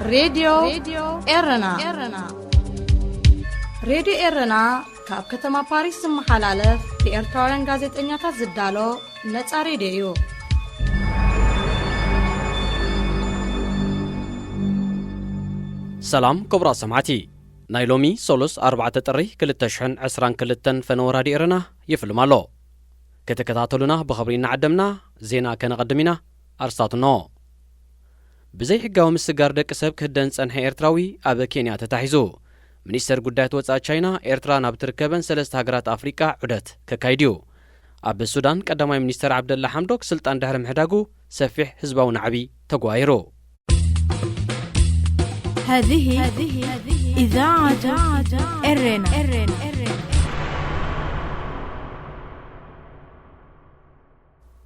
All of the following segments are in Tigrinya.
ሬድዮ ኤረና። ሬድዮ ኤረና ካብ ከተማ ፓሪስ ዝመሓላለፍ ብኤርትራውያን ጋዜጠኛታት ዝዳሎ ነጻ ሬድዮ እዩ። ሰላም ክቡራት ሰማዕቲ፣ ናይ ሎሚ ሶሉስ ኣርባዕተ ጥሪ ክልተ ሽሕን ዕስራን ክልተን ፈነወ ራድዮ ኤረና ይፍልም ኣሎ። ክትከታተሉና ብኽብሪ እናዓደምና፣ ዜና ከነቐድም ኢና። ኣርስታቱ እንሆ። ብዘይሕጋዊ ምስጋር ደቂ ሰብ ክህደን ዝጸንሐ ኤርትራዊ ኣብ ኬንያ ተታሒዙ። ሚኒስተር ጉዳያት ወጻኢ ቻይና፣ ኤርትራ ናብ ትርከበን ሰለስተ ሃገራት ኣፍሪቃ ዑደት ከካይድ እዩ። ኣብ ሱዳን፣ ቀዳማይ ሚኒስተር ዓብደላ ሓምዶክ ስልጣን ድሕሪ ምሕዳጉ፣ ሰፊሕ ህዝባዊ ናዕቢ ተጓይሩ። هذه إذاعة إرنا.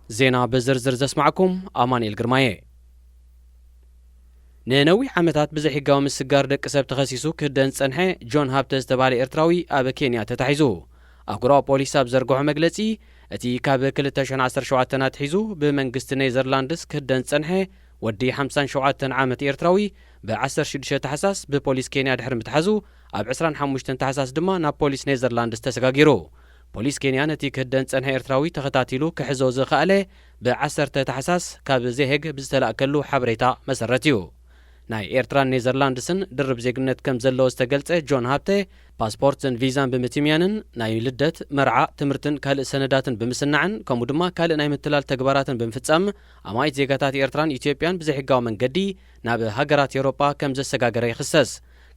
ዜና ብዝርዝር ዘስማዕኩም ኣማኑኤል ግርማየ። ንነዊሕ ዓመታት ብዘይሕጋዊ ምስጋር ደቂ ሰብ ተኸሲሱ ክህደን ዝጸንሐ ጆን ሃብተ ዝተባህለ ኤርትራዊ ኣብ ኬንያ ተታሒዙ። ኣህጉራዊ ፖሊስ ኣብ ዘርግሖ መግለጺ፣ እቲ ካብ ክልተ ሽሕን ዓሰርተ ሸውዓተን ኣትሒዙ ብመንግስቲ ኔዘርላንድስ ክህደን ዝጸንሐ ወዲ ሓምሳን ሸውዓተን ዓመት ኤርትራዊ፣ ብ ዓሰርተ ሽዱሽተ ታሕሳስ ብፖሊስ ኬንያ ድሕሪ ምትሓዙ፣ ኣብ ዕስራን ሓሙሽተን ታሕሳስ ድማ ናብ ፖሊስ ኔዘርላንድስ ተሰጋጊሩ። ፖሊስ ኬንያ ነቲ ክህደን ዝጸንሐ ኤርትራዊ ተኸታቲሉ ክሕዞ ዝኸኣለ፣ ብ ዓሰርተ ታሕሳስ ካብ ዘሄግ ብዝተላእከሉ ሓበሬታ መሰረት እዩ። ናይ ኤርትራን ኔዘርላንድስን ድርብ ዜግነት ከም ዘለዎ ዝተገልጸ ጆን ሃብተ፣ ፓስፖርትን ቪዛን ብምትምያንን፣ ናይ ልደት፣ መርዓ፣ ትምህርትን ካልእ ሰነዳትን ብምስናዕን፣ ከምኡ ድማ ካልእ ናይ ምትላል ተግባራትን ብምፍጻም፣ ኣማኢት ዜጋታት ኤርትራን ኢትዮጵያን ብዘይሕጋዊ መንገዲ ናብ ሃገራት ኤውሮጳ ከም ዘሰጋገረ ይኽሰስ።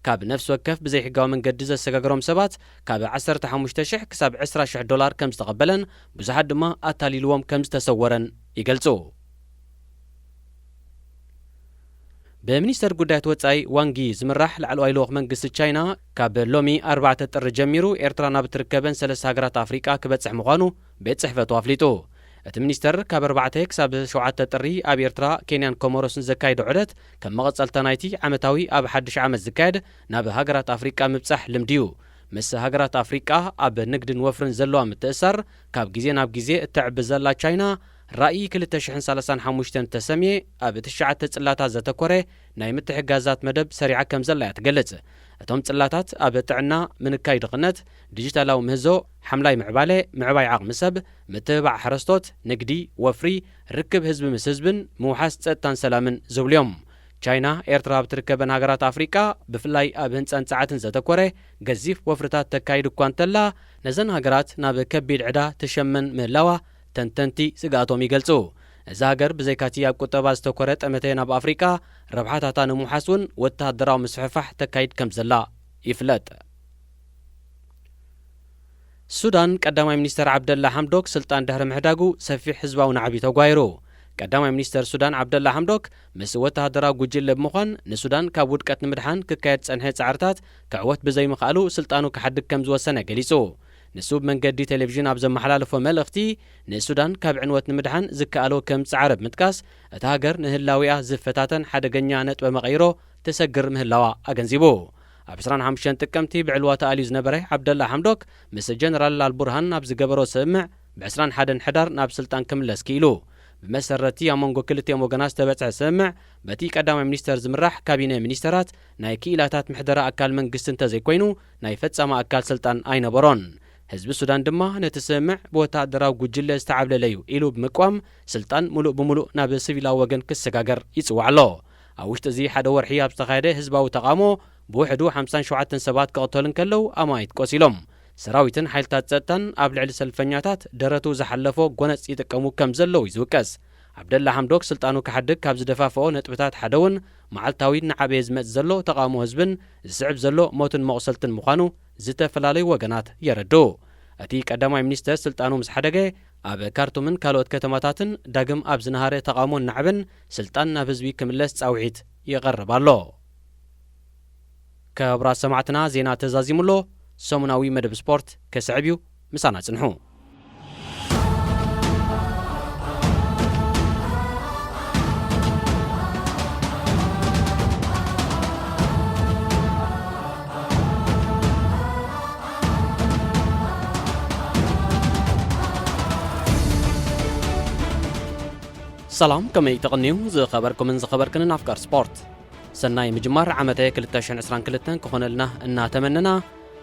ካብ ነፍሲ ወከፍ ብዘይሕጋዊ መንገዲ ዘሰጋገሮም ሰባት ካብ ዓሰርተ ሓሙሽተ ሽሕ ክሳብ ዕስራ ሽሕ ዶላር ከም ዝተቐበለን፣ ብዙሓት ድማ ኣታሊልዎም ከም ዝተሰወረን ይገልጹ። ብሚኒስተር ጉዳያት ወጻኢ ዋንጊ ዝምራሕ ላዕለዋይ ልኡኽ መንግስቲ ቻይና፣ ካብ ሎሚ ኣርባዕተ ጥሪ ጀሚሩ ኤርትራ ናብ እትርከበን ሰለስተ ሃገራት ኣፍሪቃ ክበጽሕ ምዃኑ ቤት ጽሕፈቱ ኣፍሊጡ። እቲ ሚኒስተር ካብ ኣርባዕተ ክሳብ ሸውዓተ ጥሪ ኣብ ኤርትራ፣ ኬንያን ኮሞሮስን ዘካይዶ ዑደት፣ ከም መቐጸልታ ናይቲ ዓመታዊ ኣብ ሓድሽ ዓመት ዝካየድ ናብ ሃገራት ኣፍሪቃ ምብጻሕ ልምዲ እዩ። ምስ ሃገራት ኣፍሪቃ ኣብ ንግድን ወፍርን ዘለዋ ምትእሳር ካብ ግዜ ናብ ግዜ እትዕቢ ዘላ ቻይና፣ ራእይ ክልተ ሽሕን ሰላሳን ሓሙሽተን ተሰምየ ኣብ ትሽዓተ ጽላታት ዘተኮረ ናይ ምትሕጋዛት መደብ ሰሪዓ ከም ዘላ እያ ትገልጽ። እቶም ጽላታት ኣብ ጥዕና፣ ምንካይ ድኽነት፣ ዲጂታላዊ ምህዞ፣ ሓምላይ ምዕባለ፣ ምዕባይ ዓቕሚ ሰብ፣ ምትብባዕ ሓረስቶት፣ ንግዲ፣ ወፍሪ፣ ርክብ ህዝቢ ምስ ህዝብን ምውሓስ ጸጥታን ሰላምን ዝብሉ እዮም። ቻይና፣ ኤርትራ ኣብ ትርከበን ሃገራት ኣፍሪቃ፣ ብፍላይ ኣብ ህንጻን ጸዓትን ዘተኮረ ገዚፍ ወፍርታት ተካይድ እኳ እንተላ፣ ነዘን ሃገራት ናብ ከቢድ ዕዳ ትሸመን ምህላዋ ተንተንቲ ስግኣቶም ይገልጹ። እዛ ሃገር ብዘይካቲ ኣብ ቁጠባ ዝተኮረ ጠመተ ናብ ኣፍሪቃ፣ ረብሓታታ ንምውሓስ እውን ወተሃደራዊ ምስፍሕፋሕ ተካይድ ከም ዘላ ይፍለጥ። ሱዳን፣ ቀዳማይ ሚኒስተር ዓብደላ ሓምዶክ ስልጣን ድሕሪ ምሕዳጉ ሰፊሕ ህዝባዊ ናዕቢ ተጓይሩ። ቀዳማይ ሚኒስተር ሱዳን ዓብደላ ሓምዶክ፣ ምስ ወተሃደራዊ ጉጅለ ብምዃን ንሱዳን ካብ ውድቀት ንምድሓን ክካየድ ጸንሐ ጻዕርታት ክዕወት ብዘይምኽኣሉ ስልጣኑ ክሓድግ ከም ዝወሰነ ገሊጹ። ንሱ ብመንገዲ ቴሌቪዥን ኣብ ዘመሓላለፎ መልእኽቲ፣ ንሱዳን ካብ ዕንወት ንምድሓን ዝከኣሎ ከም ዝጸዓረ ብምጥቃስ፣ እታ ሃገር ንህላዊኣ ዝፈታተን ሓደገኛ ነጥበ መቐይሮ ትሰግር ምህላዋ ኣገንዚቡ። ኣብ ዕስራን ሓሙሽተን ጥቅምቲ ብዕልዋ ተኣልዩ ዝነበረ ዓብደላ ሓምዶክ፣ ምስ ጀነራል ኣልቡርሃን ኣብ ዝገበሮ ስምምዕ፣ ብ ዕስራን ሓደን ሕዳር ናብ ስልጣን ክምለስ ክኢሉ። ብመሰረትቲ ኣብ መንጎ ክልቲኦም ወገናት ዝተበጽሐ ስምምዕ፣ በቲ ቀዳማይ ሚኒስተር ዝምራሕ ካቢነ ሚኒስተራት ናይ ክኢላታት ምሕደራ ኣካል መንግስቲ እንተዘይኮይኑ፣ ናይ ፈጻሚ ኣካል ስልጣን ኣይነበሮን። ህዝቢ ሱዳን ድማ ነቲ ስምምዕ ብወተሃደራዊ ጉጅለ ዝተዓብለለ እዩ ኢሉ ብምቅዋም፣ ስልጣን ምሉእ ብምሉእ ናብ ሲቪላዊ ወገን ክሰጋገር ይጽዋዕ ኣሎ። ኣብ ውሽጢ እዚ ሓደ ወርሒ ኣብ ዝተኻየደ ህዝባዊ ተቓውሞ፣ ብውሕዱ ሓምሳን ሸውዓተን ሰባት ክቕተሉ እንከለዉ፣ ኣማኢት ቆሲሎም። ሰራዊትን ሓይልታት ጸጥታን ኣብ ልዕሊ ሰልፈኛታት ደረቱ ዝሓለፎ ጎነጽ ይጥቀሙ ከም ዘለዉ እዩ ዝውቀስ። ዓብደላ ሓምዶክ ስልጣኑ ክሓድግ ካብ ዝደፋፍኦ ነጥብታት ሓደ እውን፣ መዓልታዊ እናዓበየ ዝመጽእ ዘሎ ተቓውሞ ህዝብን ዝስዕብ ዘሎ ሞትን መቑሰልትን ምዃኑ ዝተፈላለዩ ወገናት የረድኡ። እቲ ቀዳማይ ሚኒስተር ስልጣኑ ምስ ሓደገ፣ ኣብ ካርቱምን ካልኦት ከተማታትን ዳግም ኣብ ዝነሃረ ተቓውሞን ናዕብን ስልጣን ናብ ህዝቢ ክምለስ ጻውዒት ይቐርብ ኣሎ። ክቡራት ሰማዕትና፣ ዜና ተዛዚሙ ኣሎ። ሰሙናዊ መደብ ስፖርት ከስዕብ እዩ። ምሳና ጽንሑ። ሰላም፣ ከመይ ተቐንዩ ዝኸበርኩምን ዝኸበርክንን ኣፍቃር ስፖርት? ሰናይ ምጅማር ዓመተ ክልተ ሽሕን ዕስራን ክልተን ክኾነልና እናተመነና፣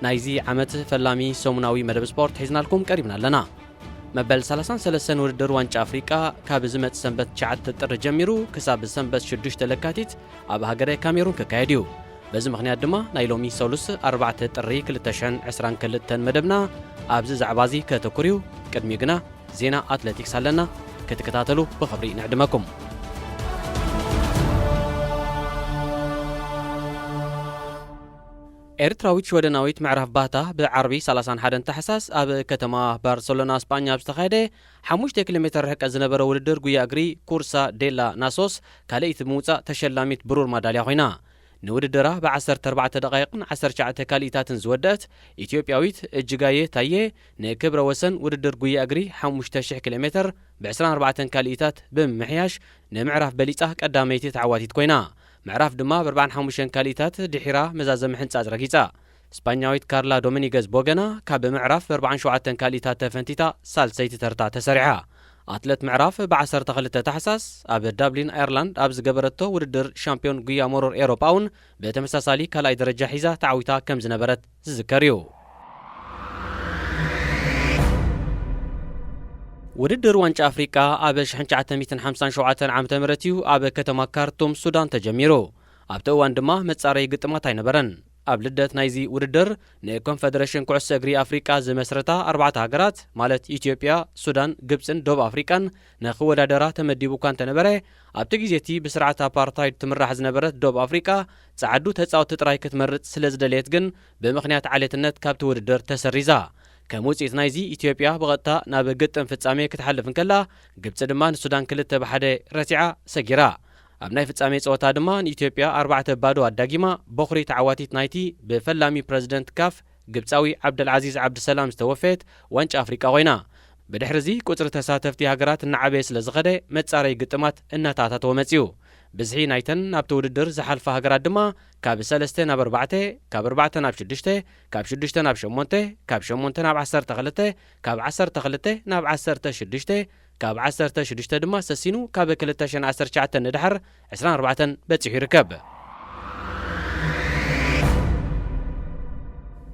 ናይዚ ዓመት ፈላሚ ሰሙናዊ መደብ ስፖርት ሒዝናልኩም ቀሪብና ኣለና። መበል ሰላሳን ሰለስተን ውድድር ዋንጫ ኣፍሪቃ ካብ ዝመጽእ ሰንበት ትሽዓተ ጥሪ ጀሚሩ ክሳብ ሰንበት ሽዱሽተ ለካቲት ኣብ ሃገረ ካሜሩን ክካየድ እዩ። በዚ ምኽንያት ድማ ናይ ሎሚ ሰሉስ ኣርባዕተ ጥሪ ክልተ ሽሕን ዕስራን ክልተን መደብና ኣብዚ ዛዕባ እዚ ከተኩር እዩ። ቅድሚኡ ግና ዜና ኣትሌቲክስ ኣለና፣ ክትከታተሉ ብኽብሪ ንዕድመኩም። ኤርትራዊት ሽወደናዊት ምዕራፍ ባህታ ብዓርቢ ሰላሳን ሓደን ታሕሳስ ኣብ ከተማ ባርሰሎና ስጳኛ ኣብ ዝተኻየደ ሓሙሽተ ኪሎ ሜትር ርሕቀት ዝነበረ ውድድር ጉያ እግሪ ኩርሳ ዴላ ናሶስ ካልኣይቲ ብምውጻእ ተሸላሚት ብሩር ማዳልያ ኮይና። ንውድድራ ብ ዓሰርተ ኣርባዕተ ደቓይቕን ዓሰርተ ትሽዓተ ካልኢታትን ዝወደአት ኢትዮጵያዊት እጅጋየ ታየ ንክብረ ወሰን ውድድር ጉያ እግሪ ሓሙሽተ ሽሕ ኪሎ ሜትር ብ ዕስራን ኣርባዕተን ካልኢታት ብምምሕያሽ ንምዕራፍ በሊጻ ቀዳመይቲ ተዓዋቲት ኮይና። ምዕራፍ ድማ ብ ኣርባዓን ሓሙሽተን ካልኢታት ድሒራ መዛዘሚ ሕንጻጽ ረጊጻ። ስጳኛዊት ካርላ ዶሚኒገዝ ቦገና ካብ ምዕራፍ ብ ኣርባዓን ሸውዓተን ካልኢታት ተፈንቲታ ሳልሰይቲ ተርታ ተሰሪዓ። ኣትለት ምዕራፍ ብ ዓሰርተ ክልተ ታሕሳስ ኣብ ዳብሊን ኣየርላንድ ኣብ ዝገበረቶ ውድድር ሻምፒዮን ጉያ መሮር ኤውሮጳ እውን ብተመሳሳሊ ካልኣይ ደረጃ ሒዛ ተዓዊታ ከም ዝነበረት ዝዝከር እዩ። ውድድር ዋንጫ ኣፍሪቃ ኣብ ሽሕን ትሽዓተ ሚእትን ሓምሳን ሸውዓተን ዓመተ ምህረት እዩ ኣብ ከተማ ካርቱም ሱዳን ተጀሚሩ። ኣብቲ እዋን ድማ መጻረዪ ግጥማት ኣይነበረን። ኣብ ልደት ናይዚ ውድድር ንኮንፈደሬሽን ኩዕሶ እግሪ ኣፍሪቃ ዝመስረታ ኣርባዕተ ሃገራት ማለት ኢትዮጵያ፣ ሱዳን፣ ግብጽን ደቡብ ኣፍሪቃን ንኽወዳደራ ተመዲቡ እኳ እንተነበረ፣ ኣብቲ ግዜ እቲ ብስርዓት ኣፓርታይድ ትምራሕ ዝነበረት ደቡብ ኣፍሪቃ ጸዓዱ ተጻወትቲ ጥራይ ክትመርጽ ስለ ዝደለየት ግን ብምኽንያት ዓሌትነት ካብቲ ውድድር ተሰሪዛ። ከም ውጽኢት ናይዚ ኢትዮጵያ ብቐጥታ ናብ ግጥም ፍጻሜ ክትሓልፍ እንከላ፣ ግብጺ ድማ ንሱዳን ክልተ ብ ሓደ ረቲዓ ሰጊራ። ኣብ ናይ ፍጻሜ ጸወታ ድማ ንኢትዮጵያ ኣርባዕተ ባዶ ኣዳጊማ በኹሪ ተዓዋቲት ናይቲ ብፈላሚ ፕረዚደንት ካፍ ግብጻዊ ዓብደልዓዚዝ ዓብድሰላም ዝተወፈየት ዋንጫ ኣፍሪቃ ኮይና። ብድሕሪ እዚ ቁጽሪ ተሳተፍቲ ሃገራት እናዓበየ ስለ ዝኸደ መጻረዪ ግጥማት እናተኣታተወ መጺኡ። ብዝሒ ናይተን ናብቲ ውድድር ዝሓልፋ ሃገራት ድማ ካብ ሰለስተ ናብ ኣርባዕተ፣ ካብ ኣርባዕተ ናብ ሽዱሽተ፣ ካብ ሽዱሽተ ናብ ሸሞንተ፣ ካብ ሸሞንተ ናብ ዓሰርተ ክልተ፣ ካብ ዓሰርተ ክልተ ናብ ዓሰርተ ሽዱሽተ፣ ካብ ዓሰርተ ሽዱሽተ ድማ ሰሲኑ ካብ ክልተ ሽሕን ዓሰርተ ትሽዓተን ንድሓር ዕስራን ኣርባዕተን በጺሑ ይርከብ።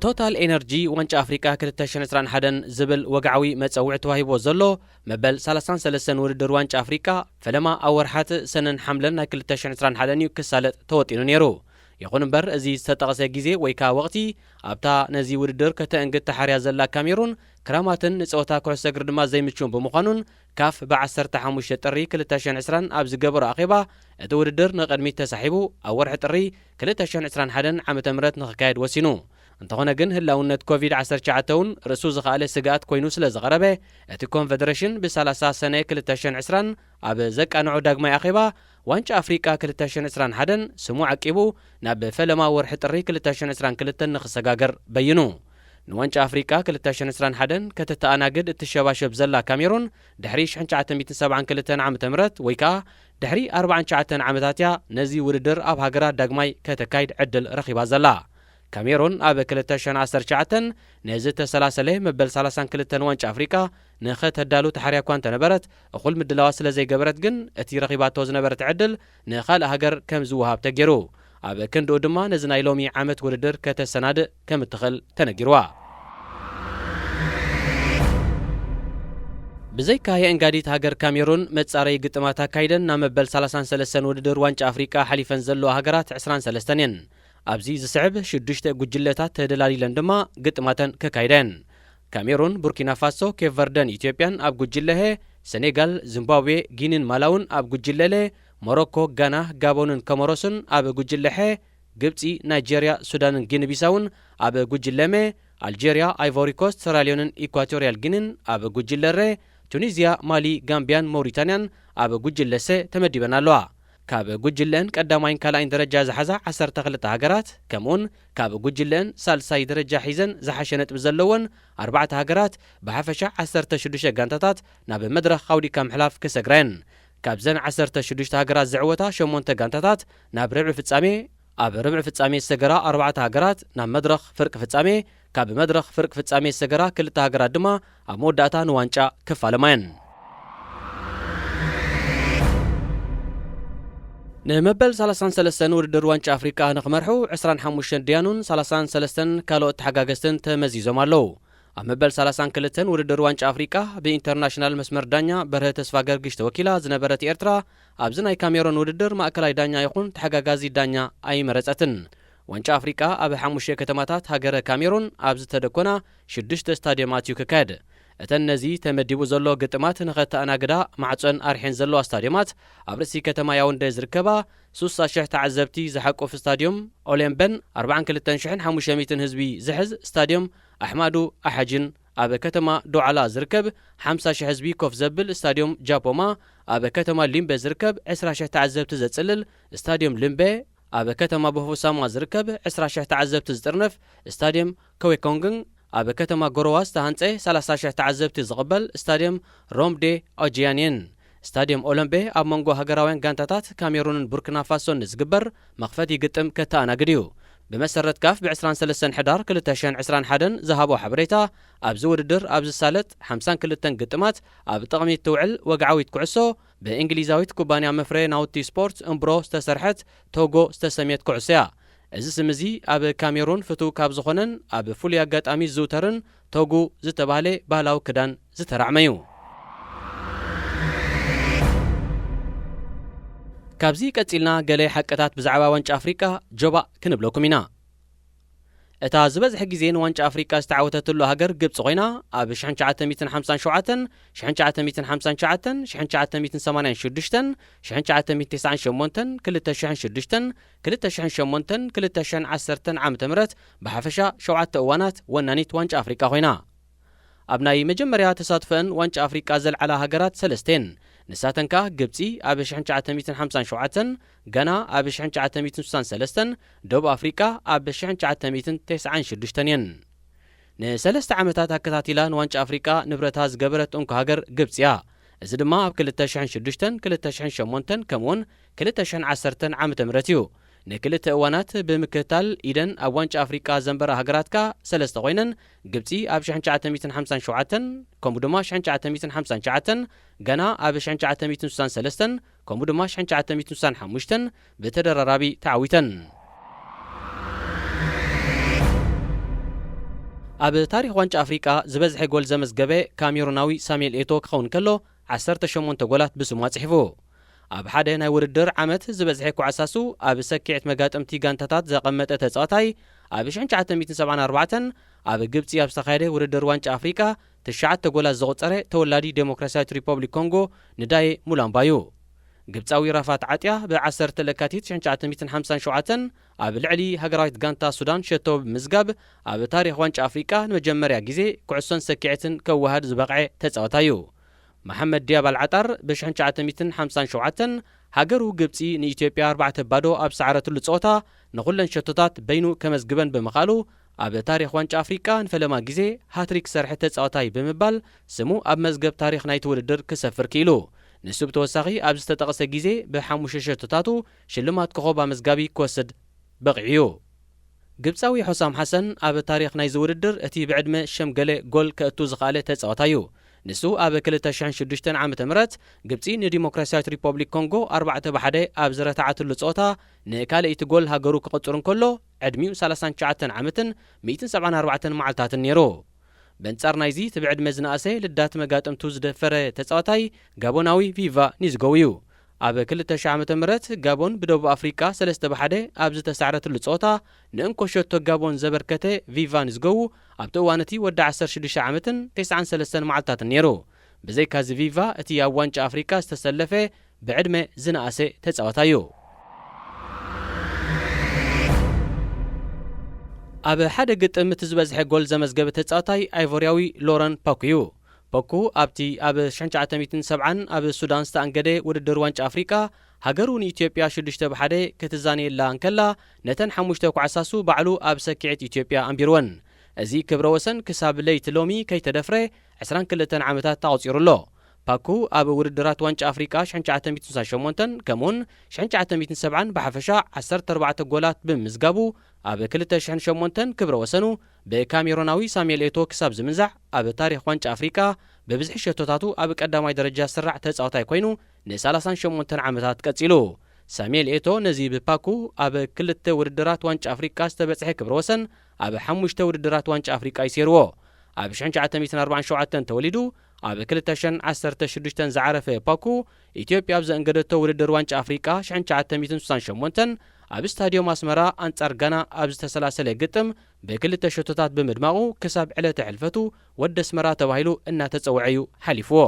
ቶታል ኤነርጂ ዋንጫ ኣፍሪቃ ክልተ ሽሕን ዕስራን ሓደን ዝብል ወግዓዊ መጸውዒ ተዋሂብዎ ዘሎ መበል ሰላሳን ሰለስተን ውድድር ዋንጫ ኣፍሪቃ ፈለማ ኣብ ወርሓት ሰነን ሓምለን ናይ ክልተ ሽሕን ዕስራን ሓደን እዩ ክሳለጥ ተወጢኑ ነይሩ። ይኹን እምበር፣ እዚ ዝተጠቕሰ ግዜ ወይ ከኣ ወቕቲ ኣብታ ነዚ ውድድር ከተእንግድ ተሓርያ ዘላ ካሜሩን፣ ክራማትን ንጸወታ ኩዕሶ እግሪ ድማ ዘይምችውን ብምዃኑን፣ ካፍ ብ ዓሰርተ ሓሙሽተ ጥሪ ክልተ ሽሕን ዕስራን ኣብ ዝገበሮ ኣኼባ፣ እቲ ውድድር ንቕድሚት ተሳሒቡ ኣብ ወርሒ ጥሪ ክልተ ሽሕን ዕስራን ሓደን ዓመተ ምህረት ንኽካየድ ወሲኑ። እንተኾነ ግን፣ ህላውነት ኮቪድ ዓሰርተ ትሽዓተ እውን ርእሱ ዝኸኣለ ስግኣት ኮይኑ ስለ ዝቐረበ፣ እቲ ኮንፈደሬሽን ብ ሰላሳ ሰነ ክልተ ሽሕን ዕስራን ኣብ ዘቃንዖ ዳግማይ ኣኼባ፣ ዋንጫ ኣፍሪቃ ክልተ ሽሕን ዕስራን ሓደን ስሙ ዓቂቡ ናብ ፈለማ ወርሒ ጥሪ ክልተ ሽሕን ዕስራን ክልተን ንኽሰጋገር በይኑ። ንዋንጫ ኣፍሪቃ ክልተ ሽሕን ዕስራን ሓደን ከተተኣናግድ እትሸባሸብ ዘላ ካሜሩን፣ ድሕሪ ሽሕን ትሽዓተ ሚእትን ሰብዓን ክልተን ዓመተ ምህረት ወይ ከኣ ድሕሪ ኣርባዓን ትሽዓተን ዓመታት እያ ነዚ ውድድር ኣብ ሃገራ ዳግማይ ከተካይድ ዕድል ረኺባ ዘላ። ካሜሩን ኣብ ክልተ ሽሕን ዓሰርተ ትሽዓተን ነዚ ተሰላሰለ መበል ሰላሳን ክልተን ዋንጫ ኣፍሪቃ ንኸተዳሉ ተሓርያ እኳ እንተነበረት፣ እኹል ምድላዋት ስለ ዘይገበረት ግን፣ እቲ ረኺባቶ ዝነበረት ዕድል ንኻልእ ሃገር ከም ዝወሃብ ተገይሩ። ኣብ ክንድኡ ድማ ነዚ ናይ ሎሚ ዓመት ውድድር ከተሰናድእ ከም እትኽእል ተነጊርዋ። ብዘይካ የእንጋዲት ሃገር ካሜሩን መጻረዪ ግጥማት ኣካይደን ናብ መበል ሰላሳን ሰለስተን ውድድር ዋንጫ ኣፍሪቃ ሓሊፈን ዘለዋ ሃገራት ዕስራን ሰለስተን እየን። ኣብዚ ዝስዕብ ሽዱሽተ ጉጅለታት ተደላዲለን ድማ ግጥማተን ከካይዳ እየን። ካሜሩን፣ ቡርኪና ፋሶ፣ ኬፕ ቨርደን ኢትዮጵያን ኣብ ጉጅለ ሀ፣ ሰኔጋል፣ ዚምባብዌ፣ ጊኒን ማላውን ኣብ ጉጅለ ለ፣ ሞሮኮ፣ ጋና፣ ጋቦንን ኮሞሮስን ኣብ ጉጅለ ሐ፣ ግብጺ፣ ናይጄርያ፣ ሱዳንን ጊኒ ቢሳውን ኣብ ጉጅለ መ፣ ኣልጄርያ፣ ኣይቮሪ ኮስት፣ ሰራልዮንን ኢኳቶሪያል ጊኒን ኣብ ጉጅለ ረ፣ ቱኒዝያ፣ ማሊ፣ ጋምቢያን ሞሪታንያን ኣብ ጉጅለ ሰ ተመዲበን ኣለዋ። ካብ ጉጅለን ቀዳማይን ካልኣይን ደረጃ ዝሓዛ ዓሰርተ ክልተ ሃገራት፣ ከምኡውን ካብ ጉጅለን ሳልሳይ ደረጃ ሒዘን ዝሓሸ ነጥቢ ዘለወን ኣርባዕተ ሃገራት፣ ብሓፈሻ ዓሰርተ ሽዱሽተ ጋንታታት ናብ መድረኽ ኣውዲካ ምሕላፍ ክሰግራ እየን። ካብዘን ዓሰርተ ሽዱሽተ ሃገራት ዝዕወታ ሸሞንተ ጋንታታት ናብ ርብዒ ፍጻሜ፣ ኣብ ርብዒ ፍጻሜ ዝሰገራ ኣርባዕተ ሃገራት ናብ መድረኽ ፍርቂ ፍጻሜ፣ ካብ መድረኽ ፍርቂ ፍጻሜ ዝሰገራ ክልተ ሃገራት ድማ ኣብ መወዳእታ ንዋንጫ ክፋለማ እየን። ንመበል ሰላሳን ሰለስተን ውድድር ዋንጫ ኣፍሪቃ ንኽመርሑ ዕስራን ሓሙሽተን ደያኑን ሰላሳን ሰለስተን ካልኦት ተሓጋገዝትን ተመዚዞም ኣለዉ። ኣብ መበል ሰላሳን ክልተን ውድድር ዋንጫ ኣፍሪቃ ብኢንተርናሽናል መስመር ዳኛ በርሀ ተስፋ ገርግሽ ተወኪላ ዝነበረት ኤርትራ፣ ኣብዚ ናይ ካሜሮን ውድድር ማእከላይ ዳኛ ይኹን ተሓጋጋዚ ዳኛ ኣይመረጸትን። ዋንጫ ኣፍሪቃ ኣብ ሓሙሽተ ከተማታት ሃገረ ካሜሩን ኣብ ዝተደኮና ሽዱሽተ ስታድዮማት እዩ ክካየድ። እተን ነዚ ተመዲቡ ዘሎ ግጥማት ንኸተኣናግዳ ማዕጾን ኣርሒን ዘለዋ ስታድዮማት፣ ኣብ ርእሲ ከተማ ያውንደ ዝርከባ ሱሳ ሽሕ ተዓዘብቲ ዝሓቁፍ ስታድዮም ኦሌምበን ኣርባዓን ክልተን ሽሕን ሓሙሽተ ሚእትን ህዝቢ ዝሕዝ ስታድዮም ኣሕማዱ ኣሓጅን፣ ኣብ ከተማ ዶዓላ ዝርከብ ሓምሳ ሽሕ ህዝቢ ኮፍ ዘብል ስታድዮም ጃፖማ፣ ኣብ ከተማ ሊምበ ዝርከብ ዕስራ ሽሕ ተዓዘብቲ ዘጽልል ስታድዮም ሊምበ፣ ኣብ ከተማ ቦፉሳማ ዝርከብ ዕስራ ሽሕ ተዓዘብቲ ዝጥርንፍ ስታድዮም ኮዌኮንግን፣ ኣብ ከተማ ጎረዋ ዝተሃንጸ ሰላሳ ሽሕ ተዓዘብቲ ዝቕበል ስታድዮም ሮምዴ ኦጂያንየን። ስታድዮም ኦሎምቤ ኣብ መንጎ ሃገራውያን ጋንታታት ካሜሩንን ቡርኪና ፋሶን ንዝግበር መኽፈቲ ግጥም ከተኣናግድ እዩ። ብመሰረት ካፍ ብ ዕስራን ሰለስተን ሕዳር ክልተ ሽሕን ዕስራን ሓደን ዝሃቦ ሓበሬታ፣ ኣብዚ ውድድር ኣብ ዝሳለጥ ሓምሳን ክልተን ግጥማት ኣብ ጥቕሚ እትውዕል ወግዓዊት ኩዕሶ፣ ብእንግሊዛዊት ኩባንያ መፍረየ ናውቲ ስፖርት እምብሮ ዝተሰርሐት ቶጎ ዝተሰምየት ኩዕሶ እያ። እዚ ስም እዚ ኣብ ካሜሩን ፍቱው ካብ ዝኾነን ኣብ ፍሉይ ኣጋጣሚ ዝዝውተርን ቶጉ ዝተባህለ ባህላዊ ክዳን ዝተራዕመ እዩ። ካብዚ ቀጺልና ገለ ሓቅታት ብዛዕባ ዋንጫ ኣፍሪቃ ጆባእ ክንብለኩም ኢና። እታ ዝበዝሐ ግዜ ንዋንጫ ኣፍሪቃ ዝተዓወተትሉ ሃገር ግብጺ ኮይና፣ ኣብ ሽሕን ትሽዓተ ሚእትን ሓምሳን ሸውዓተን፣ ሽሕን ትሽዓተ ሚእትን ሓምሳን ትሽዓተን፣ ሽሕን ትሽዓተ ሚእትን ሰማንያን ሽዱሽተን፣ ሽሕን ትሽዓተ ሚእትን ተስዓን ሸሞንተን፣ ክልተ ሽሕን ሽዱሽተን፣ ክልተ ሽሕን ሸሞንተን፣ ክልተ ሽሕን ዓሰርተን ዓመተ ምህረት ብሓፈሻ ሸውዓተ እዋናት ወናኒት ዋንጫ ኣፍሪቃ ኮይና። ኣብ ናይ መጀመርያ ተሳትፎአን ዋንጫ ኣፍሪቃ ዘልዓላ ሃገራት ሰለስተ እየን። ንሳተን ከኣ ግብጺ ኣብ ሽሕን ትሽዓተ ሚእትን ሓምሳን ሸውዓተን፣ ጋና ኣብ ሽሕን ትሽዓተ ሚእትን ስሳን ሰለስተን፣ ደቡብ ኣፍሪቃ ኣብ ሽሕን ትሽዓተ ሚእትን ተስዓን ሽዱሽተን እየን። ንሰለስተ ዓመታት ኣከታቲላ ንዋንጫ ኣፍሪቃ ንብረታ ዝገበረት እንኮ ሃገር ግብጺ እያ። እዚ ድማ ኣብ ክልተ ሽሕን ሽዱሽተን፣ ክልተ ሽሕን ሸሞንተን ከምኡውን ክልተ ሽሕን ዓሰርተን ዓመተ ምህረት እዩ። ንክልተ እዋናት ብምክትታል ኢደን ኣብ ዋንጫ ኣፍሪቃ ዘንበራ ሃገራት ከኣ ሰለስተ ኮይነን፣ ግብጺ ኣብ ሽሕን ትሽዓተ ሚእትን ሓምሳን ሸውዓተን፣ ከምኡ ድማ ሽሕን ትሽዓተ ሚእትን ሓምሳን ትሽዓተን፣ ጋና ኣብ ሽሕን ትሽዓተ ሚእትን ስሳን ሰለስተን፣ ከምኡ ድማ ሽሕን ትሽዓተ ሚእትን ስሳን ሓሙሽተን ብተደራራቢ ተዓዊተን። ኣብ ታሪኽ ዋንጫ ኣፍሪቃ ዝበዝሐ ጎል ዘመዝገበ ካሜሩናዊ ሳሙኤል ኤቶ ክኸውን ከሎ፣ ዓሰርተ ሸሞንተ ጎላት ብስሙ ኣጽሒፉ። ኣብ ሓደ ናይ ውድድር ዓመት ዝበዝሐ ኳዕሳሱ ኣብ ሰኪዕት መጋጥምቲ ጋንታታት ዘቐመጠ ተጻዋታይ፣ ኣብ ሽሕን ትሽዓተ ሚእትን ሰብዓን ኣርባዕተን ኣብ ግብጺ ኣብ ዝተኻየደ ውድድር ዋንጫ ኣፍሪቃ ትሽዓተ ጎላት ዘቑጸረ ተወላዲ ዴሞክራሲያዊት ሪፖብሊክ ኮንጎ ንዳዬ ሙላምባ እዩ። ግብጻዊ ራፋት ዓጥያ ብዓሰርተ ለካቲት ሽሕን ትሽዓተ ሚእትን ሓምሳን ሸውዓተን ኣብ ልዕሊ ሃገራዊት ጋንታ ሱዳን ሸቶ ብምዝጋብ፣ ኣብ ታሪኽ ዋንጫ ኣፍሪቃ ንመጀመርያ ግዜ ኩዕሶን ሰኪዐትን ከወሃድ ዝበቕዐ ተጻዋታይ እዩ። መሓመድ ዲያብ ኣልዓጣር ብሽሕን ትሽዓተ ሚእትን ሓምሳን ሸውዓተን ሃገሩ ግብጺ ንኢትዮጵያ ኣርባዕተ ባዶ ኣብ ዝሰዓረትሉ ጸወታ ንኹለን ሸቶታት በይኑ ከመዝግበን ብምኽኣሉ፣ ኣብ ታሪኽ ዋንጫ ኣፍሪቃ ንፈለማ ግዜ ሃትሪክ ዝሰርሐ ተጻዋታይ ብምባል ስሙ ኣብ መዝገብ ታሪኽ ናይቲ ውድድር ክሰፍር ክኢሉ። ንሱ ብተወሳኺ ኣብ ዝተጠቕሰ ግዜ ብሓሙሽተ ሸቶታቱ ሽልማት ኮኾብ ኣመዝጋቢ ክወስድ በቒዑ እዩ። ግብጻዊ ሑሳም ሓሰን ኣብ ታሪኽ ናይዚ ውድድር እቲ ብዕድመ ሸምገለ ጎል ከእቱ ዝኸኣለ ተጻዋታይ እዩ። ንሱ ኣብ ክልተ ሽሕን ሽዱሽተን ዓመተ ምህረት ግብጺ ንዲሞክራሲያዊት ሪፖብሊክ ኮንጎ ኣርባዕተ ብ ሓደ ኣብ ዝረታዓትሉ ጸወታ ንካልኣይቲ ጎል ሃገሩ ክቕጽር እንከሎ፣ ዕድሚኡ ሰላሳን ትሽዓተን ዓመትን ሚእትን ሰብዓን ኣርባዕተን መዓልታትን ነይሩ። በንጻር ናይዚ እቲ ብዕድመ ዝነኣሰ ልዳት መጋጥምቱ ዝደፈረ ተጻዋታይ ጋቦናዊ ቪቫ ኒዝጎው እዩ። ኣብ ክልተ ሽሕ ዓመተ ምህረት ጋቦን ብደቡብ ኣፍሪቃ ሰለስተ ብ ሓደ ኣብ ዝተሳዕረትሉ ጸወታ ንእንኮ ሸቶ ጋቦን ዘበርከተ ቪቫ ኒዝጎው ኣብቲ እዋን እቲ ወዲ ዓሰርተ ሽዱሽተ ዓመትን ተስዓን ሰለስተን መዓልታትን ነይሩ። ብዘይካዚ ቪቫ እቲ ኣብ ዋንጫ ኣፍሪቃ ዝተሰለፈ ብዕድመ ዝነኣሰ ተጻዋታይ እዩ። ኣብ ሓደ ግጥም እቲ ዝበዝሐ ጎል ዘመዝገበ ተጻዋታይ ኣይቮርያዊ ሎረን ፓኩ እዩ። ፓኩ ኣብቲ ኣብ ሽሕን ትሽዓተ ሚእትን ሰብዓን ኣብ ሱዳን ዝተኣንገደ ውድድር ዋንጫ ኣፍሪቃ ሃገሩ ንኢትዮጵያ ሽዱሽተ ብ ሓደ ክትዛነየላ እንከላ፣ ነተን ሓሙሽተ ኳዕሳሱ ባዕሉ ኣብ ሰኪዐት ኢትዮጵያ ኣንቢርወን። እዚ ክብረ ወሰን ክሳብ ለይቲ ሎሚ ከይተደፍረ ዕስራን ክልተን ዓመታት ተቖጺሩ ኣሎ። ፓኩ ኣብ ውድድራት ዋንጫ ኣፍሪቃ ሽሕን ትሽዓተ ሚእትን ስሳን ሸሞንተን ከምኡውን ሽሕን ትሽዓተ ሚእትን ሰብዓን ብሓፈሻ ዓሰርተ ኣርባዕተ ጎላት ብምምዝጋቡ፣ ኣብ ክልተ ሽሕን ሸሞንተን ክብረ ወሰኑ ብካሜሮናዊ ሳሙኤል ኤቶ ክሳብ ዝምንዛዕ፣ ኣብ ታሪኽ ዋንጫ ኣፍሪቃ ብብዝሒ ሸቶታቱ ኣብ ቀዳማይ ደረጃ ዝስራዕ ተጻዋታይ ኮይኑ፣ ንሰላሳን ሸሞንተን ዓመታት ቀጺሉ። ሳሙኤል ኤቶ ነዚ ብፓኩ ኣብ ክልተ ውድድራት ዋንጫ ኣፍሪቃ ዝተበጽሐ ክብረ ወሰን ኣብ ሓሙሽተ ውድድራት ዋንጫ ኣፍሪቃ ይሴርዎ። ኣብ ሽሕን ትሽዓተ ሚእትን ኣርባዓን ሸውዓተን ተወሊዱ፣ ኣብ ክልተ ሽሕን ዓሰርተ ሽዱሽተን ዝዓረፈ ፓኩ፣ ኢትዮጵያ ኣብ ዘእንገደቶ ውድድር ዋንጫ ኣፍሪቃ ሽሕን ትሽዓተ ሚእትን ስሳን ሸሞንተን ኣብ ስታድዮም ኣስመራ ኣንጻር ጋና ኣብ ዝተሰላሰለ ግጥም ብክልተ ሸቶታት ብምድማቑ ክሳብ ዕለተ ሕልፈቱ ወዲ ኣስመራ ተባሂሉ እናተጸውዐ እዩ ሓሊፍዎ።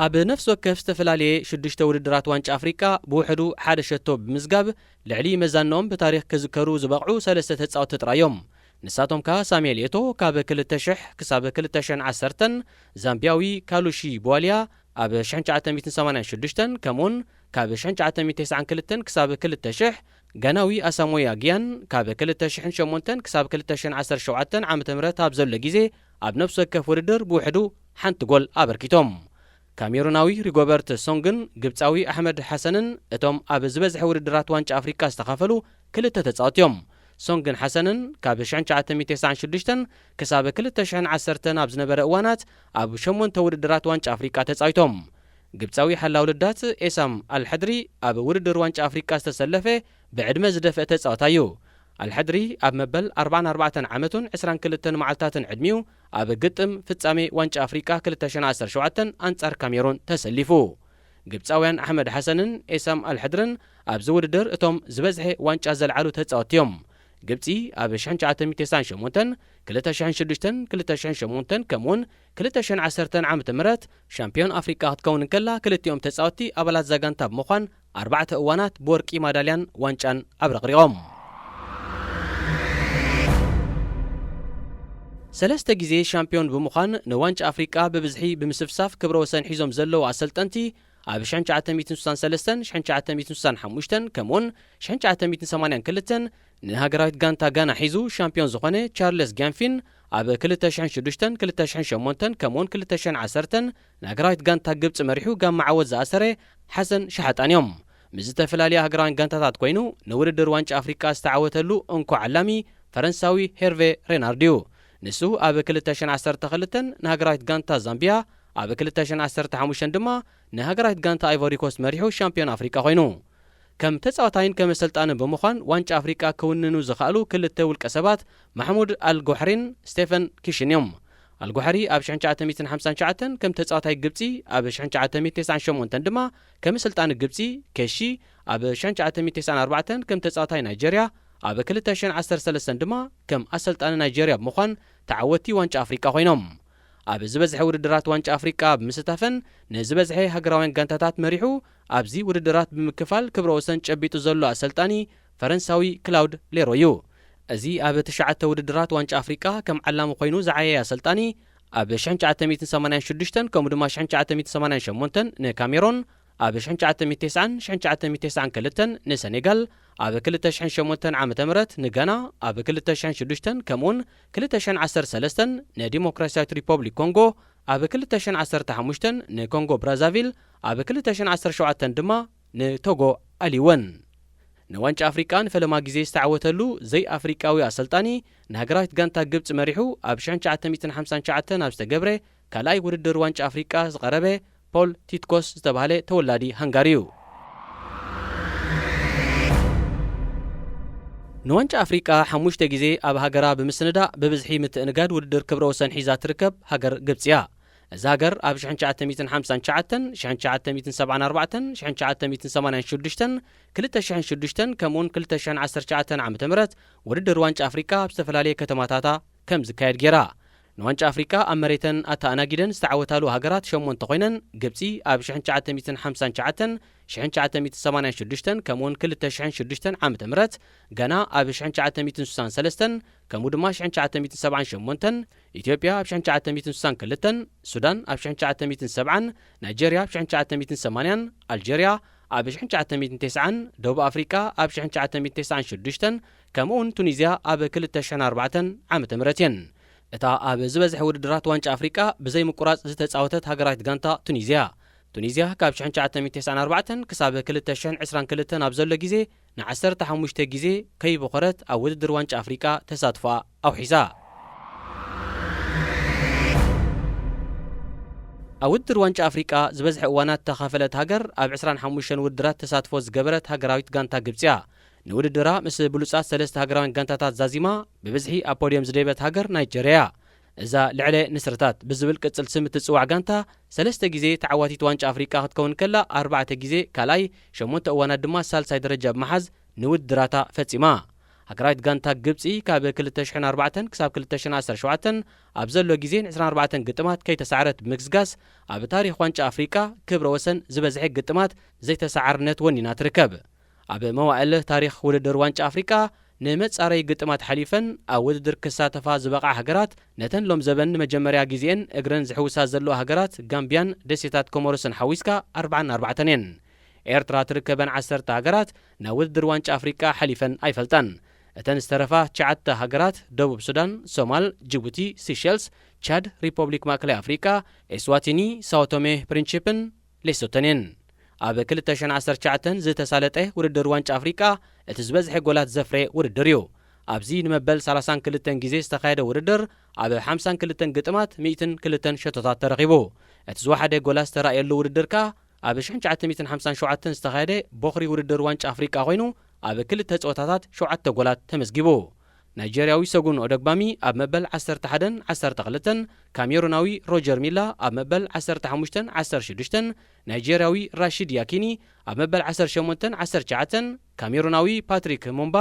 ኣብ ነፍሲ ወከፍ ዝተፈላለየ ሽዱሽተ ውድድራት ዋንጫ ኣፍሪቃ ብውሕዱ ሓደ ሸቶ ብምዝጋብ ልዕሊ መዛንኦም ብታሪኽ ክዝከሩ ዝበቕዑ ሰለስተ ተጻወትቲ ጥራይ እዮም። ንሳቶም ከኣ ሳሙኤል ኤቶ ካብ ክልተ ሽሕ ክሳብ ክልተ ሽሕን ዓሰርተን፣ ዛምቢያዊ ካሉሺ ቡዋልያ ኣብ ሽሕን ትሽዓተ ሚእትን ሰማንያን ሽዱሽተን፣ ከምኡውን ካብ ሽሕን ትሽዓተ ሚእትን ተስዓን ክልተን ክሳብ ክልተ ሽሕ፣ ጋናዊ ኣሳሞያ ጊያን ካብ ክልተ ሽሕን ሸሞንተን ክሳብ ክልተ ሽሕን ዓሰርተ ሸውዓተን ዓመተ ምህረት ኣብ ዘሎ ግዜ ኣብ ነፍሲ ወከፍ ውድድር ብውሕዱ ሓንቲ ጎል ኣበርኪቶም። ካሜሩናዊ ሪጎበርት ሶንግን ግብጻዊ ኣሕመድ ሓሰንን እቶም ኣብ ዝበዝሐ ውድድራት ዋንጫ ኣፍሪቃ ዝተኻፈሉ ክልተ ተጻወትቲ እዮም። ሶንግን ሓሰንን ካብ ሽሕን ትሽዓተ ሚእትን ተስዓን ሽዱሽተን ክሳብ ክልተ ሽሕን ዓሰርተን ኣብ ዝነበረ እዋናት ኣብ ሸሞንተ ውድድራት ዋንጫ ኣፍሪቃ ተጻዊቶም። ግብጻዊ ሓላው ልዳት ኤሳም ኣልሐድሪ ኣብ ውድድር ዋንጫ ኣፍሪቃ ዝተሰለፈ ብዕድመ ዝደፍአ ተጻዋታይ እዩ። ኣልሐድሪ ኣብ መበል ኣርባዓን ኣርባዕተን ዓመቱን ዕስራን ክልተን መዓልታትን ዕድሚኡ ኣብ ግጥም ፍጻሜ ዋንጫ ኣፍሪቃ ክልተ ሽሕን ዓሰርተ ሸውዓተን ኣንጻር ካሜሩን ተሰሊፉ። ግብጻውያን ኣሕመድ ሓሰንን ኤሳም ኣልሐድርን ኣብዚ ውድድር እቶም ዝበዝሐ ዋንጫ ዘልዓሉ ተጻወትቲ እዮም። ግብጺ ኣብ ሽሕን ትሽዓተ ሚእትን ተስዓን ሸሞንተን፣ ክልተ ሽሕን ሽዱሽተን፣ ክልተ ሽሕን ሸሞንተን ከምኡውን ክልተ ሽሕን ዓሰርተን ዓመተ ምህረት ሻምፒዮን ኣፍሪቃ ክትከውን እንከላ፣ ክልቲኦም ተጻወትቲ ኣባላት እዛ ጋንታ ብምዃን ኣርባዕተ እዋናት ብወርቂ ማዳልያን ዋንጫን ኣብረቕሪቖም። ሰለስተ ግዜ ሻምፒዮን ብምዃን ንዋንጫ ኣፍሪቃ ብብዝሒ ብምስፍሳፍ ክብረ ወሰን ሒዞም ዘለዉ ኣሰልጠንቲ፣ ኣብ ሽሕን ትሽዓተ ሚእትን ስሳን ሰለስተን፣ ሽሕን ትሽዓተ ሚእትን ስሳን ሓሙሽተን ከምኡውን ሽሕን ትሽዓተ ሚእትን ሰማንያን ክልተን ንሃገራዊት ጋንታ ጋና ሒዙ ሻምፒዮን ዝኾነ ቻርለስ ጋንፊን፣ ኣብ ክልተ ሽሕን ሽዱሽተን፣ ክልተ ሽሕን ሸሞንተን ከምኡውን ክልተ ሽሕን ዓሰርተን ንሃገራዊት ጋንታ ግብጺ መሪሑ ጋማ ዓወት ዝኣሰረ ሓሰን ሸሓጣን እዮም። ምስ ዝተፈላለያ ሃገራውያን ጋንታታት ኮይኑ ንውድድር ዋንጫ ኣፍሪቃ ዝተዓወተሉ እንኮ ዓላሚ ፈረንሳዊ ሄርቬ ሬናርድ እዩ። ንሱ ኣብ ክልተ ሽሕን ዓሰርተ ክልተን ንሃገራዊት ጋንታ ዛምቢያ፣ ኣብ ክልተ ሽሕን ዓሰርተ ሓሙሽተን ድማ ንሃገራዊት ጋንታ ኣይቮሪ ኮስት መሪሑ ሻምፒዮን ኣፍሪቃ ኮይኑ። ከም ተጻዋታይን ከም ኣሰልጣንን ብምዃን ዋንጫ ኣፍሪቃ ክውንኑ ዝኸኣሉ ክልተ ውልቀ ሰባት ማሕሙድ ኣልጎሕሪን ስቴፈን ኪሽን እዮም። ኣልጎሕሪ ኣብ ሽሕን ትሽዓተ ሚእትን ሓምሳን ትሽዓተን ከም ተጻዋታይ ግብጺ፣ ኣብ ሽሕን ትሽዓተ ሚእትን ተስዓን ሸሞንተን ድማ ከም ኣሰልጣኒ ግብጺ፣ ኬሺ ኣብ ሽሕን ትሽዓተ ሚእትን ተስዓን ኣርባዕተን ከም ተጻዋታይ ናይጀርያ፣ ኣብ ክልተ ሽሕን ዓሰርተ ሰለስተን ድማ ከም ኣሰልጣኒ ናይጀርያ ብምዃን ተዓወትቲ ዋንጫ ኣፍሪቃ ኮይኖም። ኣብ ዝበዝሐ ውድድራት ዋንጫ ኣፍሪቃ ብምስታፈን ንዝበዝሐ ሃገራውያን ጋንታታት መሪሑ ኣብዚ ውድድራት ብምክፋል ክብረ ወሰን ጨቢጡ ዘሎ ኣሰልጣኒ ፈረንሳዊ ክላውድ ሌሮ እዩ። እዚ ኣብ ትሽዓተ ውድድራት ዋንጫ ኣፍሪቃ ከም ዓላሚ ኮይኑ ዝዓየየ ኣሰልጣኒ፣ ኣብ ሽሕን ትሽዓተ ሚእትን ሰማንያን ሽዱሽተን ከምኡ ድማ ሽሕን ትሽዓተ ሚእትን ሰማንያን ሸሞንተን ንካሜሮን፣ ኣብ ሽሕን ትሽዓተ ሚእትን ተስዓን ሽሕን ትሽዓተ ሚእትን ተስዓን ክልተን ንሰኔጋል፣ ኣብ ክልተ ሽሕን ሸሞንተን ዓመተ ምህረት ንጋና፣ ኣብ ክልተ ሽሕን ሽዱሽተን ከምኡውን ክልተ ሽሕን ዓሰርተ ሰለስተን ንዲሞክራሲያዊት ሪፖብሊክ ኮንጎ፣ ኣብ ክልተ ሽሕን ዓሰርተ ሓሙሽተን ንኮንጎ ብራዛቪል፣ ኣብ ክልተ ሽሕን ዓሰርተ ሸውዓተን ድማ ንቶጎ ኣልይወን። ንዋንጫ ኣፍሪቃ ንፈለማ ግዜ ዝተዓወተሉ ዘይኣፍሪቃዊ ኣሰልጣኒ፣ ንሃገራዊት ጋንታ ግብጺ መሪሑ ኣብ ሽሕን ትሽዓተ ሚእትን ሓምሳን ትሽዓተን ኣብ ዝተገብረ ካልኣይ ውድድር ዋንጫ ኣፍሪቃ ዝቐረበ ፖል ቲትኮስ ዝተባህለ ተወላዲ ሃንጋሪ እዩ። ንዋንጫ ኣፍሪቃ ሓሙሽተ ግዜ ኣብ ሃገራ ብምስንዳእ ብብዝሒ ምትእንጋድ ውድድር ክብረ ወሰን ሒዛ ትርከብ ሃገር ግብጺ እያ። እዛ ሃገር ኣብ ሽሕን ትሽዓተ ሚእትን ሓምሳን ትሽዓተን፣ ሽሕን ትሽዓተ ሚእትን ሰብዓን ኣርባዕተን፣ ሽሕን ትሽዓተ ሚእትን ሰማንያን ሽዱሽተን፣ ክልተ ሽሕን ሽዱሽተን ከምኡውን ክልተ ሽሕን ዓሰርተ ትሽዓተን ዓመተ ምህረት ውድድር ዋንጫ ኣፍሪቃ ኣብ ዝተፈላለየ ከተማታታ ከም ዝካየድ ገይራ። ንዋንጫ ኣፍሪቃ ኣብ መሬተን ኣተኣናጊደን ዝተዓወታሉ ሃገራት ሸሞንተ ኮይነን፣ ግብጺ ኣብ ሽሕን ትሽዓተ ሚእትን ሓምሳን ትሽዓተን፣ ሽሕን ትሽዓተ ሚእትን ሰማንያን ሽዱሽተን ከምኡውን ክልተ ሽሕን ሽዱሽተን ዓመተ ምህረት፣ ጋና ኣብ ሽሕን ትሽዓተ ሚእትን ስሳን ሰለስተን ከምኡ ድማ ሽሕን ትሽዓተ ሚእትን ሰብዓን ሸሞንተን፣ ኢትዮጵያ ኣብ ሽሕን ትሽዓተ ሚእትን ስሳን ክልተን፣ ሱዳን ኣብ ሽሕን ትሽዓተ ሚእትን ሰብዓን፣ ናይጀርያ ኣብ ሽሕን ትሽዓተ ሚእትን ሰማንያን፣ ኣልጀርያ ኣብ ሽሕን ትሽዓተ ሚእትን ተስዓን፣ ደቡብ ኣፍሪቃ ኣብ ሽሕን ትሽዓተ ሚእትን ተስዓን ሽዱሽተን ከምኡውን ቱኒዝያ ኣብ ክልተ ሽሕን ኣርባዕተን ዓመተ ምህረት እየን። እታ ኣብ ዝበዝሐ ውድድራት ዋንጫ ኣፍሪቃ ብዘይ ምቁራጽ ዝተጻወተት ሃገራዊት ጋንታ ቱኒዝያ። ቱኒዝያ ካብ ሽሕን ትሽዓተ ሚእትን ተስዓን ኣርባዕተን ክሳብ ክልተ ሽሕን ዕስራን ክልተን ኣብ ዘሎ ግዜ ንዓሰርተ ሓሙሽተ ግዜ ከይበኾረት ኣብ ውድድር ዋንጫ ኣፍሪቃ ተሳትፎኣ ኣውሒሳ። ኣብ ውድድር ዋንጫ ኣፍሪቃ ዝበዝሐ እዋናት ተኻፈለት ሃገር ኣብ ዕስራን ሓሙሽተን ውድድራት ተሳትፎ ዝገበረት ሃገራዊት ጋንታ ግብጺ እያ። ንውድድራ ምስ ብሉጻት ሰለስተ ሃገራውያን ጋንታታት ዛዚማ ብብዝሒ ኣብ ፖድዮም ዝደየበት ሃገር ናይጀርያ እያ። እዛ ልዕለ ንስርታት ብዝብል ቅጽል ስም እትጽዋዕ ጋንታ ሰለስተ ግዜ ተዓዋቲት ዋንጫ ኣፍሪቃ ክትከውን ከላ፣ ኣርባዕተ ግዜ ካልኣይ፣ ሸሞንተ እዋናት ድማ ሳልሳይ ደረጃ ብምሓዝ ንውድድራታ ፈጺማ። ሃገራዊት ጋንታ ግብጺ ካብ ክልተ ሽሕን ኣርባዕተን ክሳብ ክልተ ሽሕን ዓሰርተ ሸውዓተን ኣብ ዘሎ ግዜ ን ዕስራን ኣርባዕተን ግጥማት ከይተሳዕረት ብምግስጋስ፣ ኣብ ታሪኽ ዋንጫ ኣፍሪቃ ክብረ ወሰን ዝበዝሐ ግጥማት ዘይተሳዓርነት ወኒና ትርከብ። ኣብ መዋእል ታሪኽ ውድድር ዋንጫ ኣፍሪቃ ንመጻረይ ግጥማት ሓሊፈን ኣብ ውድድር ክሳተፋ ዝበቕዓ ሃገራት፣ ነተን ሎም ዘበን ንመጀመርያ ግዜኤን እግረን ዝሕውሳ ዘለዋ ሃገራት ጋምቢያን ደሴታት ኮሞሮስን ሓዊስካ ኣርባዓን ኣርባዕተን እየን። ኤርትራ ትርከበን ዓሰርተ ሃገራት ናብ ውድድር ዋንጫ ኣፍሪቃ ሓሊፈን ኣይፈልጣን። እተን ዝተረፋ ትሽዓተ ሃገራት፣ ደቡብ ሱዳን፣ ሶማል፣ ጅቡቲ፣ ሲሸልስ፣ ቻድ፣ ሪፖብሊክ ማእከላይ ኣፍሪቃ፣ ኤስዋቲኒ፣ ሳኦቶሜ ፕሪንቺፕን ሌሶቶን እየን። ኣብ ክልተ ሽሕን ዓሰርተ ትሽዓተን ዝተሳለጠ ውድድር ዋንጫ ኣፍሪቃ እቲ ዝበዝሐ ጎላት ዘፍረየ ውድድር እዩ። ኣብዚ ንመበል ሰላሳን ክልተን ግዜ ዝተኻየደ ውድድር ኣብ ሓምሳን ክልተን ግጥማት ሚእትን ክልተን ሸቶታት ተረኺቡ። እቲ ዝወሓደ ጎላት ዝተራእየሉ ውድድር ከኣ ኣብ ሽሕን ትሽዓተ ሚእትን ሓምሳን ሸውዓተን ዝተኻየደ ቦኽሪ ውድድር ዋንጫ ኣፍሪቃ ኮይኑ፣ ኣብ ክልተ ጸወታታት ሸውዓተ ጎላት ተመዝጊቡ። ናይጀርያዊ ሰጉን ኦደግባሚ ኣብ መበል ዓሰርተ ሓደን ዓሰርተ ክልተን፣ ካሜሩናዊ ሮጀር ሚላ ኣብ መበል ዓሰርተ ሓሙሽተን ዓሰርተ ሽዱሽተን፣ ናይጀርያዊ ራሺድ ያኪኒ ኣብ መበል ዓሰርተ ሸሞንተን ዓሰርተ ትሽዓተን፣ ካሜሩናዊ ፓትሪክ ሙምባ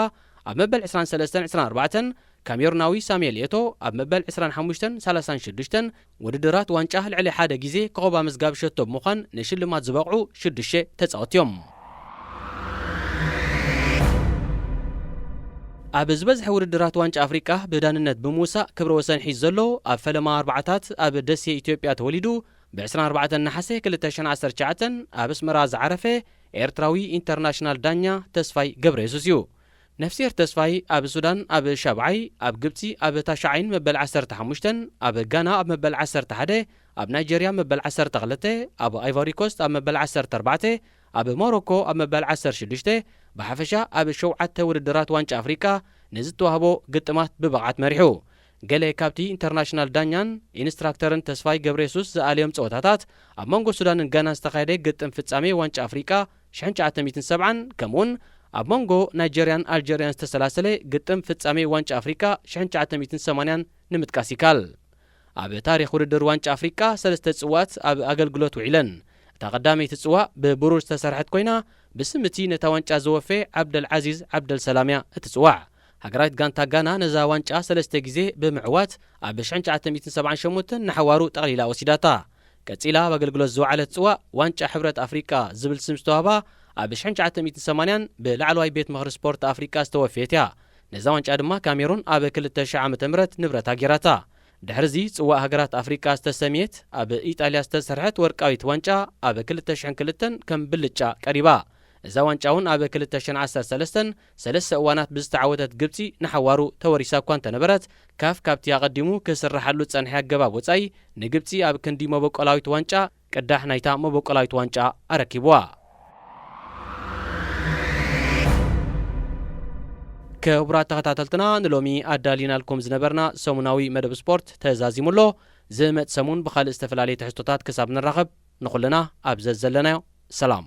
ኣብ መበል ዕስራን ሰለስተን ዕስራን ኣርባዕተን፣ ካሜሩናዊ ሳሙኤል ኤቶ ኣብ መበል ዕስራን ሓሙሽተን ሰላሳን ሽዱሽተን ውድድራት ዋንጫ ልዕሊ ሓደ ግዜ ኮኸብ ኣመዝጋቢ ሸቶ ብምዃን ንሽልማት ዝበቕዑ ሽዱሽተ ተጻወትቲ እዮም። ኣብ ዝበዝሐ ውድድራት ዋንጫ ኣፍሪቃ ብዳንነት ብምውሳእ ክብረ ወሰን ሒዙ ዘሎ፣ ኣብ ፈለማ ኣርባዓታት ኣብ ደሴ ኢትዮጵያ ተወሊዱ፣ ብ ዕስራን ኣርባዕተን ነሓሰ ክልተ ሽሕን ዓሰርተ ትሽዓተን ኣብ ኣስመራ ዝዓረፈ ኤርትራዊ ኢንተርናሽናል ዳኛ ተስፋይ ገብረየሱስ እዩ። ነፍስሄር ተስፋይ ኣብ ሱዳን ኣብ ሻብዓይ፣ ኣብ ግብጺ ኣብ ታሽዓይን መበል ዓሰርተ ሓሙሽተን፣ ኣብ ጋና ኣብ መበል ዓሰርተ ሓደ፣ ኣብ ናይጀርያ መበል ዓሰርተ ክልተ፣ ኣብ ኣይቮሪ ኮስት ኣብ መበል ዓሰርተ ኣርባዕተ፣ ኣብ ሞሮኮ ኣብ መበል ዓሰርተ ሽዱሽተ፣ ብሓፈሻ ኣብ ሸውዓተ ውድድራት ዋንጫ ኣፍሪቃ ንዝተዋህቦ ግጥማት ብብቕዓት መሪሑ። ገለ ካብቲ ኢንተርናሽናል ዳኛን ኢንስትራክተርን ተስፋይ ገብረየሱስ ዝኣልዮም ጸወታታት፣ ኣብ መንጎ ሱዳንን ጋናን ዝተኻየደ ግጥም ፍጻሜ ዋንጫ ኣፍሪቃ ሽሕን ትሽዓተ ሚእትን ሰብዓን፣ ከምኡውን ኣብ መንጎ ናይጀርያን ኣልጀርያን ዝተሰላሰለ ግጥም ፍጻሜ ዋንጫ ኣፍሪቃ ሽሕን ትሽዓተ ሚእትን ሰማንያን ንምጥቃስ ይካል። ኣብ ታሪኽ ውድድር ዋንጫ ኣፍሪቃ ሰለስተ ጽዋት ኣብ ኣገልግሎት ውዒለን። እታ ቀዳመይቲ ጽዋእ ብብሩር ዝተሰርሐት ኮይና፣ ብስም እቲ ነታ ዋንጫ ዘወፈየ ዓብደል ዓዚዝ ዓብደል ሰላም እያ እትጽዋዕ። ሃገራዊት ጋንታ ጋና ነዛ ዋንጫ ሰለስተ ግዜ ብምዕዋት፣ ኣብ ሽሕን ትሽዓተ ሚእትን ሰብዓን ሸሞንተን ንሓዋሩ ጠቕሊላ ወሲዳታ። ቀጺላ ኣብ ኣገልግሎት ዝወዓለት ጽዋእ ዋንጫ ሕብረት ኣፍሪቃ ዝብል ስም ዝተዋህባ፣ ኣብ ሽሕን ትሽዓተ ሚእትን ሰማንያን ብላዕለዋይ ቤት ምኽሪ ስፖርት ኣፍሪቃ ዝተወፈየት እያ። ነዛ ዋንጫ ድማ ካሜሩን ኣብ ክልተ ሽሕ ዓመተ ምህረት ንብረታ ጌራታ። ድሕርዚ ጽዋእ ሃገራት ኣፍሪቃ ዝተሰምየት ኣብ ኢጣልያ ዝተሰርሐት ወርቃዊት ዋንጫ ኣብ ክልተ ሽሕን ክልተን ከም ብልጫ ቀሪባ። እዛ ዋንጫ እውን ኣብ ክልተ ሽሕን ዓሰርተ ሰለስተን ሰለስተ እዋናት ብዝተዓወተት ግብጺ ንሓዋሩ ተወሪሳ እኳ እንተነበረት፣ ካፍ ካብቲ ኣቐዲሙ ክስርሓሉ ዝጸንሐ ኣገባብ ወጻኢ ንግብጺ ኣብ ክንዲ መበቆላዊት ዋንጫ ቅዳሕ ናይታ መበቆላዊት ዋንጫ ኣረኪብዋ። ክቡራት ተኸታተልትና፣ ንሎሚ ኣዳሊናልኩም ዝነበርና ሰሙናዊ መደብ ስፖርት ተዛዚሙ ኣሎ። ዝመጽእ ሰሙን ብኻልእ ዝተፈላለየ ትሕዝቶታት ክሳብ ንራኸብ፣ ንኹልና ኣብ ዘዘለናዮ ሰላም።